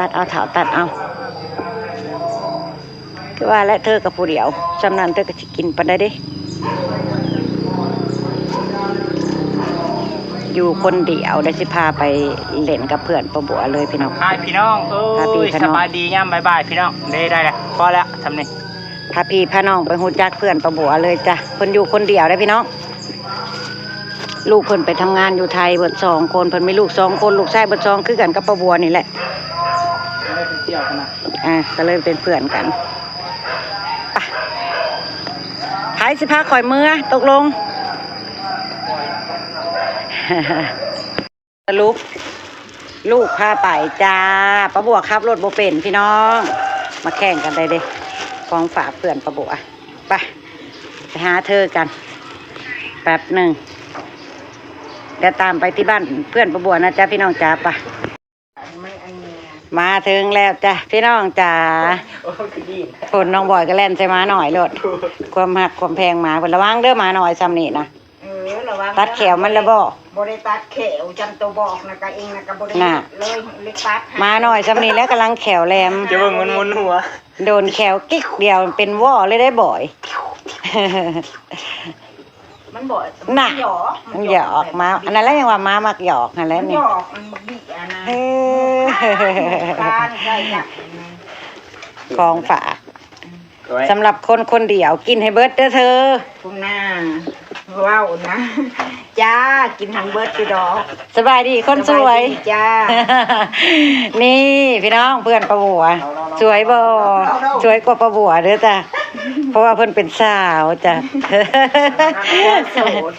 ຕັດເອົາເຖົ້າ ຕັດເອົາ. ຄືວ່າແຫຼະ ເທີກໍຜູ້ດຽວ ຊ່ຳນັ້ນເທີກໍຊິກິນປານໃດເດ້. ຢູ່ຄົນດຽວ ດຽວຊິພາໄປຫຼິ້ນກັບເພື່ອນປ້າບົວເລີຍພີ່ນ້ອງ. ຮາຍພີ່ນ້ອງເອີຍ ພາພີ່ພານ້ອງ ສະບາຍດີຍາມບ່າຍໆ ພີ່ນ້ອງ. ໄດ້ ໄດ້ແລ້ວ ພໍແລ້ວຊ່ຳນີ້. ພາພີ່ພານ້ອງໄປຮູ້ຈັກເພື່ອນປ້າບົວເລີຍຈ້ະ. ເພິ່ນຢູ່ຄົນດຽວເດ້ພີ່ນ້ອງ. ລູກເພິ່ນໄປທຳງານຢູ່ໄທເບິດສອງຄົນ. ເພິ່ນມີລູກສອງຄົນ ລູກຊາຍເບິດສອງ ຄືກັນກັບປ້າບົວນີ້ແຫຼະ. ອ່າ ກໍເລີຍເປັນເພື່ອນກັນ. ໄປ ໃຜຊິພາຂ້ອຍເມືອ ຕົກລົງ? ສະຫຼຸບລູກພາໄປຈ້າ. ປ້າບົວຂັບລົດບໍ່ເປັນພີ່ນ້ອງ. ມາແຂ່ງກັນໄດ້ເດ້ ຂອງຝາກເພື່ອນປ້າບົວ. ໄປ ໄປຫາເທີກັນແປັບໜຶ່ງ. ດຽວຕາມໄປທີ່ບ້ານເພື່ອນປ້າບົວນະຈ້າພີ່ນ້ອງຈ້າ. ໄປ ມາເຖິງແລ້ວຈ້າພີ່ນ້ອງຈ້າ. ໂອ້ ຄືດີນ ພຸ້ນ ນ້ອງບອຍກໍແລ່ນໃສ່ໝານ້ອຍໂລດ. ຄວາມຮັກຄວາມແພງໝາເພິ່ນ. ລະວັງເດີ ໝານ້ອຍຊ່ຳນີ້ນະ. ເອີ ລະວັງ ຕັດແຂ້ວມັນລະບໍ? ບໍ່ໄດ້ຕັດແຂ້ວ ຈຳໂຕບອກນະ ກະເອງນະກະບໍ່ໄດ້ ນະ ເລີຍ ເລີຍຕັດໃຫ້. ໝານ້ອຍຊ່ຳນີ້ແຫຼະກຳລັງແຂ້ວແຫຼມ. ຈະເບິ່ງມັນໝູນຫົວ ໂດນແຂ້ວກິກດຽວເປັນວໍເລີຍໄດ໋ບອຍ. ມັນບໍ່ ນະ ມັນຢອກ ມັນຢອກໝາ. ອັນນັ້ນແຫຼະ ຍັງວ່າໝາມັກຢອກຫັ້ນແຫຼະ ມັນຢອກ ນີ້ ມັນບີອັນນັ້ນ. ເອີ ຂອງຝາກ ສຳລັບຄົນຄົນດຽວ ກິນໃຫ້ເບິດເດີເທີ. ພຸ້ນນາ ເວົ້ານະ ຈ້າ ກິນທັງເບິດຢູ່ດອກ. ສະບາຍດີຄົນສວຍ ສະບາຍດີຈ້າ. ນີ້ພີ່ນ້ອງ ເພື່ອນປ້າບົວ ສວຍບໍ່? ສວຍກວ່າປ້າບົວເດີຈ້າ ເພາະວ່າເພິ່ນເປັນສາວຈ້າ. ໂສດ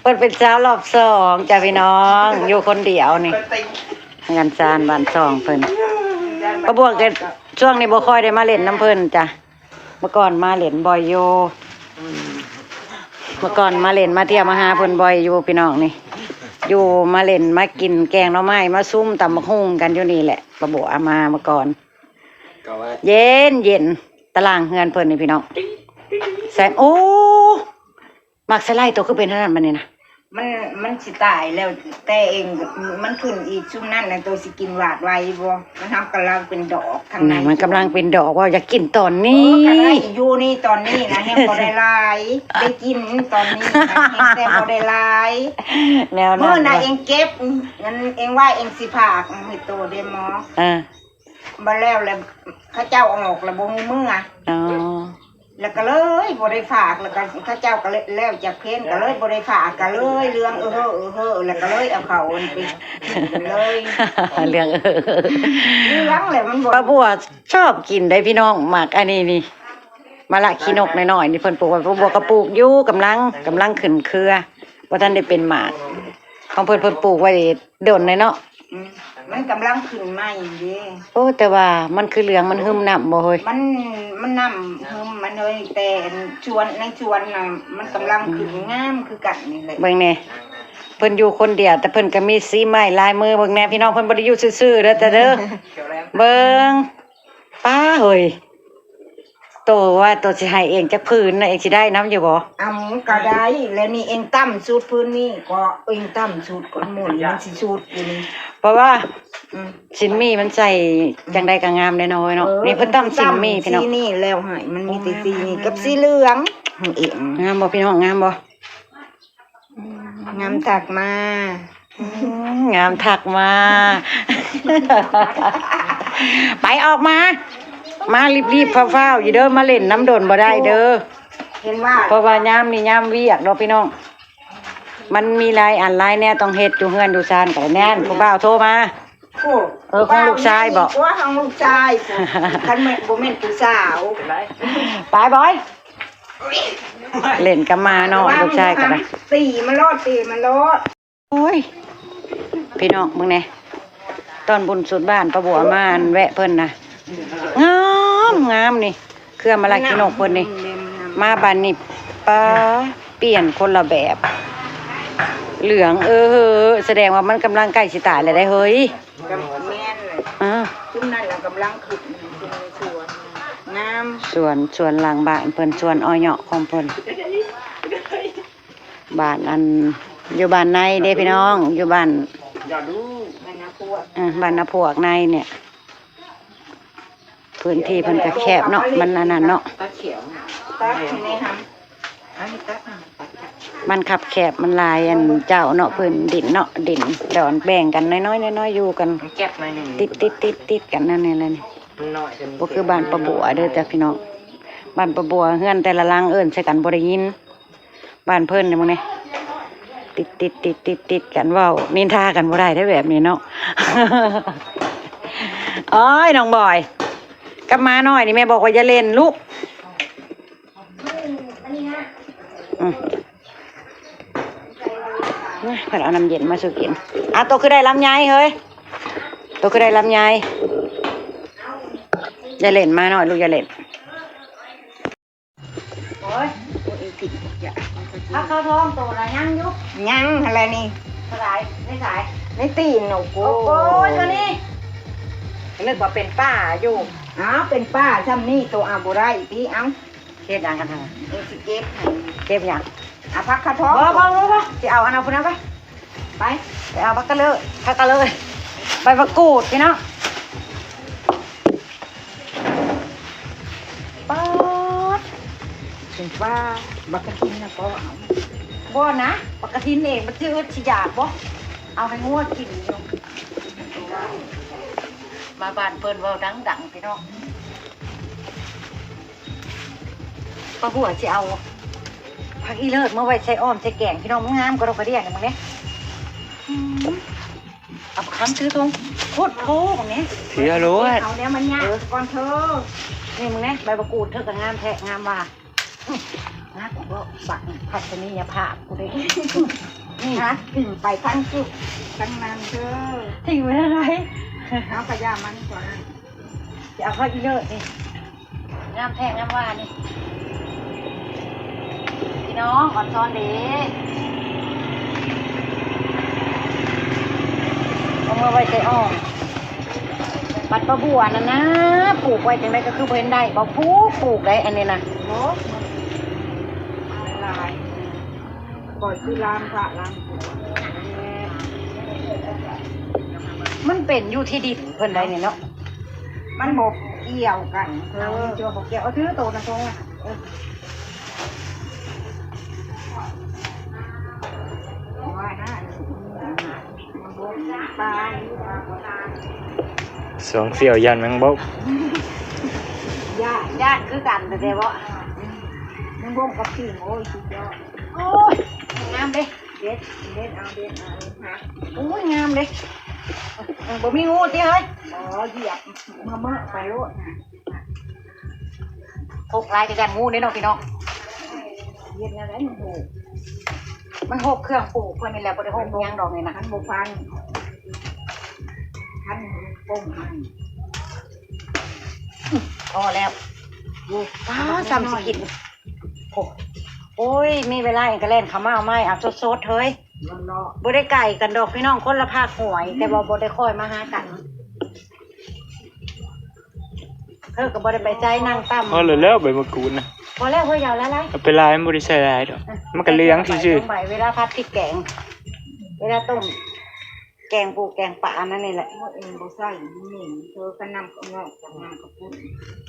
ເພິ່ນເປັນສາວລອບສອງຈ້າພີ່ນ້ອງ. ຢູ່ຄົນດຽວນີ້ ເຮືອນຊານບ້ານຊ່ອງເພິ່ນ. ປ້າບົວກໍຊ່ວງນີ້ບໍ່ຄ່ອຍໄດ້ມາຫຼິ້ນນຳເພິ່ນຈ້າ. ເມື່ອກ່ອນມາຫຼິ້ນບ່ອຍຢູ່ ເມື່ອກ່ອນມາຫຼິ້ນມາທ່ຽວມາຫາເພິ່ນບ່ອຍຢູ່ພີ່ນ້ອງນີ້. ຢູ່ມາຫຼິ້ນມາກິນແກງໜໍ່ໄມ້ ມາຊຸມຕຳບັກຫຸ່ງກັນຢູ່ນີ້ແຫຼະ ປ້າບົວມາເມື່ອກ່ອນ. ເຢັນໆ ຕາລ່າງເຮືອນເພິ່ນນີ້ພີ່ນ້ອງ. ແຊງ ໂອ້ ໝາກສະໄລໂຕຄືເປັນອັນນັ້ນບັດນີ້ນະ? ມັນ ມັນຊິຕາຍແລ້ວ ແຕ່ເອງ ມັນຂຶ້ນອີກຊຸມນັ້ນນະ ໂຕຊິກິນຫວາດໄວບໍ່? ມັນ ເຮົາກຳລັງເປັນດອກທາງໃນ ມັນກຳລັງເປັນດອກ ເວົ້າຢາກກິນຕອນນີ້. ເອີ ກໍໄດ້ຢູ່ນີ້ຕອນນີ້ນະ ແຮງບໍ່ໄດ້ຫຼາຍ ໄດ້ກິນຕອນນີ້ນະ ແຮງແຕ່ບໍ່ໄດ້ຫຼາຍ. ແນວນັ້ນ ມື້ນະເອງເກັບ ອັນ ເອງວ່າເອງຊິຝາກໃຫ້ໂຕເດ້ໝໍ. ເອີ ບໍ່ແລ້ວ ແລ້ວເຂົາເຈົ້າອອກແລ້ວບໍ່ຮູ້ເມືອ. ອໍ ແລ້ວກໍເລີຍບໍ່ໄດ້ຝາກ ແລ້ວກໍເຂົາເຈົ້າກໍເລີຍແລ້ວຈາກເພນ ກໍເລີຍບໍ່ໄດ້ຝາກ ກໍເລີຍເລື່ອງເອີເຮີເອີເຮີ ແລ້ວກໍເລີຍເອົາເຂົ້າໄປເລີຍ ເລື່ອງເອີເອີ ເລື່ອງແຫຼະ ມັນບໍ່ ປ້າບົວຊອບກິນໄດ໋ພີ່ນ້ອງ ໝາກອັນນີ້ນີ້ ມະລະຂີ້ນົກນ້ອຍໆນີ້ ເພິ່ນປູກໄວ້ ປ້າບົວກໍປູກຢູ່ ກຳລັງ ກຳລັງຂຶ້ນເຄືອ ບໍ່ທັນໄດ້ເປັນໝາກ. ຂອງເພິ່ນ ເພິ່ນປູກໄວ້ດົນແລ້ວເນາະ. ອືມ ມັນກຳລັງຂຶ້ນໃໝ່ເດ້. ໂອ້ ແຕ່ວ່າມັນຄືເຫຼືອງ ມັນຫຶມນ້ຳບໍ່ເຮີ້ຍ? ມັນ ມັນນ້ຳຫຶມມັນເຮີ້ຍ ແຕ່ສວນ ໃນສວນນະ ມັນກຳລັງຂຶ້ນງາມຄືກັນນີ້ແຫຼະ. ເບິ່ງແດ່ ເພິ່ນຢູ່ຄົນດຽວ ແຕ່ເພິ່ນກໍມີສີໄມ້ລາຍມື. ເບິ່ງແດ່ພີ່ນ້ອງ ເພິ່ນບໍ່ໄດ້ຢູ່ຊື່ໆເດີ ແຕ່ເດີ ເບິ່ງ ປ້າເຮີ້ຍ ໂຕວ່າໂຕຊິໃຫ້ເອງຈັກຜືນນະ ເອງຊິໄດ້ນຳຢູ່ບໍ່? ເອົາ ກໍໄດ້ແລ້ວນີ້ ເອງຕ່ຳສຸດຜືນນີ້ ກໍເອງຕ່ຳສຸດ ກໍໝູ່ນີ້ມັນຊິສຸດຢູ່ນີ້ ເພາະວ່າ ອືມ ສິ້ນໝີ່ມັນໃສ່ຈັ່ງໃດກໍງາມແດ່ເນາະເຮີ້ຍເນາະ. ເອີ ນີ້ເພິ່ນຕ່ຳສິ້ນໝີ່ພີ່ນ້ອງ ສີນີ້ແລ້ວໃຫ້ ມັນມີແຕ່ສີນີ້ກັບສີເຫຼືອງໃຫ້ເອງ. ງາມບໍ່ພີ່ນ້ອງ? ງາມບໍ່? ງາມທັກມາ ອືມ ງາມທັກມາ. ໄປ ອອກມາ ມາລີບໆ ຟ້າວໆ ຢູ່ເດີ ມາຫຼິ້ນນຳດົນບໍ່ໄດ້ເດີ ເຫັນວ່າ ເພາະວ່າຍາມນີ້ຍາມວຽກເນາະພີ່ນ້ອງ ມັນມີຫຼາຍອັນຫຼາຍແນວຕ້ອງເຮັດ ຢູ່ເຮືອນຢູ່ຊານກໍໄດ້. ແນ່ນ ຜູ້ບ່າວໂທມາ. ໂອ້ ເອີ ຂອງລູກຊາຍບໍ? ຕົວະ ຂອງລູກຊາຍ ຄັນແມ່ນ ບໍ່ແມ່ນຜູ້ສາວ. ໄປບອຍ ເລ່ນກັບໝານ້ອຍ ລູກຊາຍກໍໄດ້ ຕີມັນໂລດ ຕີມັນໂລດ. ໂອ້ຍ ພີ່ນ້ອງເບິ່ງແດ່ ຕອນບຸນສຸດບ້ານ ປ້າບົວມາ ອັນ ແວະເພິ່ນນະ ງາມ ງາມນີ້ ເຄືອມະລະຂີ້ນົກເພິ່ນນີ້ ມາບາດນີ້ ປ້າ ປ່ຽນຄົນລະແບບ ເຫຼືອງເອີເຮີ ສະແດງວ່າມັນກຳລັງໃກ້ຊິຕາຍແລ້ວໄດ໋ເຮີ້ຍ. ກໍແມ່ນແຫຼະ ເອີ ຊຸມນັ້ນລະກຳລັງຂຶ້ນ ຂຶ້ນໃນສວນ ງາມ ສວນ ສວນຫຼັງບ້ານເພິ່ນ ສວນອ້ອຍເຍາະຂອງເພິ່ນ. ບ້ານອັນ ຢູ່ບ້ານໃນເດ້ພີ່ນ້ອງ ຢູ່ບ້ານ ບ້ານນາພວກ ເອີ ບ້ານນາພວກໃນນີ້. ພື້ນທີ່ເພິ່ນກໍແຄບເນາະ ມັນອັນນັ້ນເນາະ ມັນຄັບແຄບ ມັນຫຼາຍອັນເຈົ້າເນາະ ພື້ນດິນເນາະ ດິນດອນແບ່ງກັນນ້ອຍໆ ນ້ອຍໆ ຢູ່ກັນ ມັນແຄບໜ້ອຍໜຶ່ງ ຕິດໆໆໆກັນ ນັ້ນແຫຼະນີ້ ມັນນ້ອຍ ບໍ່ຄືບ້ານປ້າບົວເດີຈ້າພີ່ນ້ອງ ບ້ານປ້າບົວເຮືອນແຕ່ລະຫຼັງເອີ້ນໃສ່ກັນບໍ່ໄດ້ຍິນ. ບ້ານເພິ່ນນີ້ ເບິ່ງແດ່ ຕິດໆໆໆກັນ ເວົ້ານິນທາກັນບໍ່ໄດ້ເດ້ແບບນີ້ເນາະ. ໂອ້ຍ ນ້ອງບອຍ ກັບໝານ້ອຍນີ້ ແມ່ບອກວ່າຢ່າຫຼິ້ນລູກ. ອືມ ເພິ່ນເອົານ້ຳເຢັນມາສູ່ກິນ. ອ້າວ ໂຕຄືໄດ້ລຳໄຍເຮີ້ຍ ໂຕຄືໄດ້ລຳໄຍ. ຢ່າຫຼິ້ນ ໝານ້ອຍລູກ ຢ່າຫຼິ້ນ. ໂອ້ຍ ຜັກເຂົ້າທ້ອງໂຕນະຍັງຢູ່ ຍັງຫັ້ນແຫຼະນີ້ ສາຍ ໃນສາຍ ໃນຕີນ. ໂອ້ໂກ ໂອ້ຍ ໂຕນີ້ ນຶກວ່າເປັນປາຢູ່. ອ້າວ ເປັນປາຊ່ຳນີ້ໂຕເອົາບໍ່ໄດ້ຕິ. ເອົ້າ ເຮັດຫຍັງກັນຫັ້ນນະ? ເອີ ຊິເກັບໃຫ້ ເກັບຫຍັງ? ເອົາຜັກເຂົ້າທ້ອງ. ບໍ່ ບໍ່ ບໍ່ ບໍ່ ຊິເອົາອັນນັ້ນພຸ້ນນະ ໄປ. ໄປ ໄປເອົາຜັກກະເລີ ຜັກກະເລີ ໃບມະກູດພີ່ນ້ອງ. ປາດ ເປັນວ່າບັກກະທິນນະບໍ່ເອົາ. ບໍ່ນະ ບັກກະທິນເອງມັນຊິອຶດຊິຢາກບໍ່ ເອົາໃຫ້ງົວກິນຢູ່. ມາບ້ານເພິ່ນເວົ້າດັງໆ ພີ່ນ້ອງ. ປ້າບົວຊິເອົາຜັກອີເລີດມາໄວ້ໃສ່ອ້ອມໃສ່ແກງ ພີ່ນ້ອງ ມັນງາມກວ່າດອກກະເດຍນີ້ ເບິ່ງເດ້. ອືມ ເອົາຄຳຖືຖົງໂພດໂພ ເບິ່ງເດ້ ຖືເອົາໂລດ. ເອົາແນວມັນຍາກກ່ອນເທີ. ນີ້ ເບິ່ງເດ້ ໃບມະກູດເທີກໍງາມແທ້ງາມວ່າ. ອືມ ງາມບໍ່ ບັກທັດສະນີຍະພາບກູເດ້. ນີ້ ຫາຖິ້ມໄປທັງຈຸທັງນັ້ນເທີ ຖິ້ມໄປທາງໃດ? ເອົາກະຢ່າມັນກ່ອນ ຊິເອົາຜັກອີເລີດນີ້. ງາມແທ້ງາມວ່ານີ້ ພີ່ນ້ອງ ອອນຊອນເດ້ ເອົາມາໄວ້ໃສ່ອ້ອມ. ບັດປ້າບົວນັ້ນນະ ປູກໄວ້ຈັ່ງໃດກໍຄືບໍ່ເຫັນໄດ້ບໍ່ ປູກ ປູກໄດ້ອັນນີ້ນະ. ໂອ້ ຫຼາຍ ບໍ່ຄືລາມພະລາມ ມັນເປັນຢູ່ທີ່ດິນເພິ່ນໄດ໋ນີ້ເນາະ. ມັນບໍ່ກ່ຽວກັນ ເອີ ເອີ ບໍ່ກ່ຽວ. ເອົາຖືໂຕນະ ໂຕນະ ເອີ ສອງສ່ຽວຢ້ານແມງບົບ ຢ້ານ ຢ້ານຄືກັນແທ້ໆ ບໍ່ ອືມ ແມງບົບກັບປິງ ໂອ້ຍ ສຸດຍອດ. ໂອ້ຍ ງາມເດ້ ເດັດ ເດັດເອົາ ເດັດເອົາ ໂອ້ຍ ງາມເດ້ ບໍ່ມີງູຕິເຮີ້ຍ. ບໍ່ ຢຽບເໝີະໆໄປໂລດ. ຮົກຫຼາຍກໍຢ້ານງູເດ້ເນາະພີ່ນ້ອງ. ເຮັດແນວໃດມັນຮົກ ມັນຮົກເຄື່ອງປູກເພິ່ນນີ້ແຫຼະ ບໍ່ໄດ້ຮົກຫຍັງດອກນີ້ນະ. ຄັນບໍ່ຟັນ ຄັນປົງມັນ ພໍແລ້ວ. ໂອ້ ປ້າ ສ່ຳຊິກິນ ໂອ້ ໂອ້ຍ ມີເວລາຫຍັງກໍແລ່ນເຂົ້າມາເອົາໄມ້ ເອົາສົດໆເຮີ້ຍ. ບໍ່ໄດ້ໄກກັນດອກພີ່ນ້ອງ ຄົນລະພາກຫ້ວຍ ແຕ່ວ່າບໍ່ໄດ້ຄ່ອຍມາຫາກັນ. ເອີ ກໍບໍ່ໄດ້ໄປໃສ ນັ່ງຕຳ. ພໍແລ້ວ ໃບມະກູດນະ ພໍແລ້ວເຮີ້ຍ ຢ່າເອົາຫຼາຍໆ ເອົາໄປຫຼາຍ ມັນບໍ່ໄດ້ໃສ່ຫຼາຍດອກ ມັນກໍເຫຼືອງຊື່ໆ. ເວລາຜັດພຣິກແກງ ເວລາຕົ້ມແກງປູແກງປາອັນນັ້ນນີ້ແຫຼະ. ໂອ້ຍ ບໍ່ໃສ່ ມັນເໝັນ ເທີ ກັນນ້ຳ ນ້ຳ ນ້ຳກະປຸ້ນ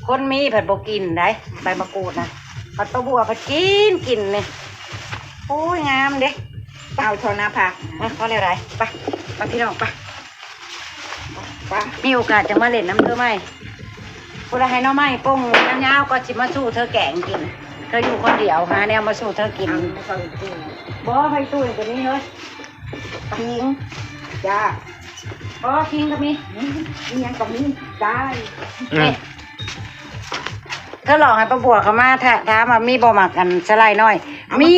ຄົນມີພັດບໍ່ກິນໄດ໋ ໃບມະກູດນະ ພັດປ້າບົວພັດກິນ ກິນນີ້. ໂອ້ຍ ງາມເດ້ ເອົາເທົ່າໜ້າຜັກ ເອີ ພໍແລ້ວໄດ໋. ໄປ ໄປ ພີ່ນ້ອງ ໄປ ໄປ ມີໂອກາດຈະມາຫຼິ້ນນຳເທີໃໝ່ ພຸ້ນລະ ໃຫ້ໜໍ່ໄມ້ປົ່ງຍາວໆ ກໍຊິມາສູ່ເທີແກງກິນ. ເທີຢູ່ຄົນດຽວ ຫາແນວມາສູ່ເທີກິນ. ບໍ່ ໃຜຕູ້ກໍມີເຮີ້ຍ. ຂີງ ຈ້າ ອໍ ຂີງກໍມີ ອີ່ຫຍັງກໍມີ ໄດ້. ອືມ ເອີ ເທີລອງໃຫ້ປ້າບົວເຂົ້າມາ ຖາ ຖາມວ່າມີບໍ່ໝາກອັນສະໄລນ້ອຍ. ມີ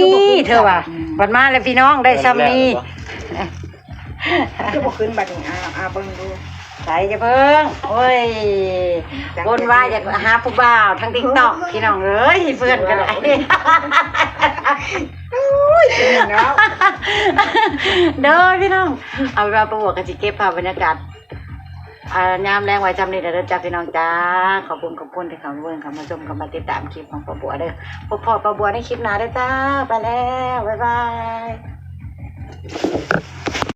ເທີວ່າ ບັດມາແລ້ວພີ່ນ້ອງ ໄດ້ຊ່ຳນີ້. ຄືບໍ່ຂຶ້ນບັດນີ້ ອາ ອາ ເບິ່ງດູ. ໃສ ຢ່າເພິ່ງ ໂອ້ຍ ວົນວາຍ ຢາກຫາຜູ້ບ່າວທາງຕິກຕັອກ ພີ່ນ້ອງເອີຍ ເພື່ອນກໍໄດ້. ໂອ້ຍ ເນາະ ເດີພີ່ນ້ອງ ເອົາເວລາປ້າບົວກໍຊິເກັບພາບບັນຍາກາດ ອ່າ ຍາມແລງໄວ້ຊ່ຳນີ້ແຫຼະເດີຈ້າ ພີ່ນ້ອງຈ້າ. ຂອບຄຸນ ຂອບຄຸນທີ່ເຂົ້າມາເບິ່ງ ເຂົ້າມາຊົມ ເຂົ້າມາຕິດຕາມຄລິບຂອງປ້າບົວເດີ. ພົບພໍ້ປ້າບົວໃນຄລິບໜ້າເດີຈ້າ. ໄປແລ້ວ ບາຍບາຍ.